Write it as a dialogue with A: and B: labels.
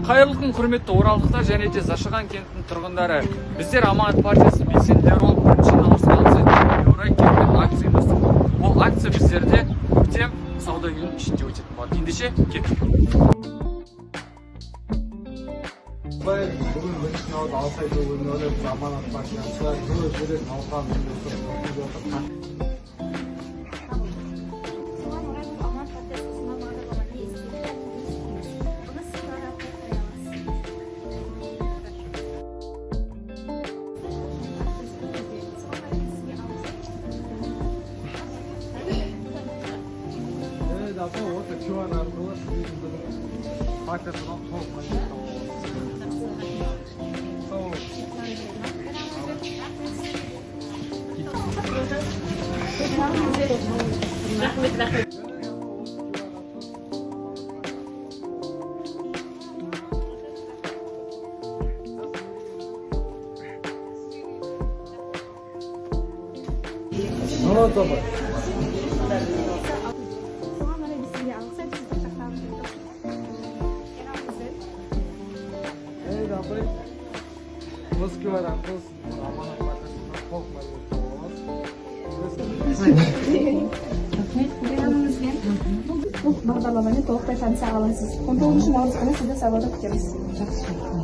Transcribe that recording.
A: Қайырлы күн, құрметті оралдықтар және де Зашаған кентінің тұрғындары. Біздер Аманат партиясы белсенділері болып 1 наурызға алғыс айтуға орай керемет акция ұйымдастырдық. Ол акция біздерде Көктем сауда үйінің ішінде өтетін болады. Ендеше, кеттік.
B: Бүгін 1 наурыз алғыс айту күніне орай біз, Аманат партиясы, жылы жүрек науқанын ұйымдастырып өткізіп жатыр.
C: Соған орай бұл Аманат партиясы ұсынған бағдарлама не істейді? Бұны сіз QR арқылы қарай аласыз. Соған орай біз сізге алғыс.
B: Және де, апа, осы QR арқылы сіздің біздің партия туралы толық мәлімет ала аласыз. Сау болыңыз.
D: Рахмет, рахмет.
B: Нұрат апай.
C: Соған орай біз сізге алғыс айтып, сізді шақырамыз.
B: Және де, апай, осы QR арқылы сіздің Аманат партиясынан толық мәлімет ала аласыз.
C: Мейрамыңызбен! Бұл бағдарламамен толықтай таныса аласыз. 19 наурыз күні сізді сайлауда күтеміз.
D: Жақсы.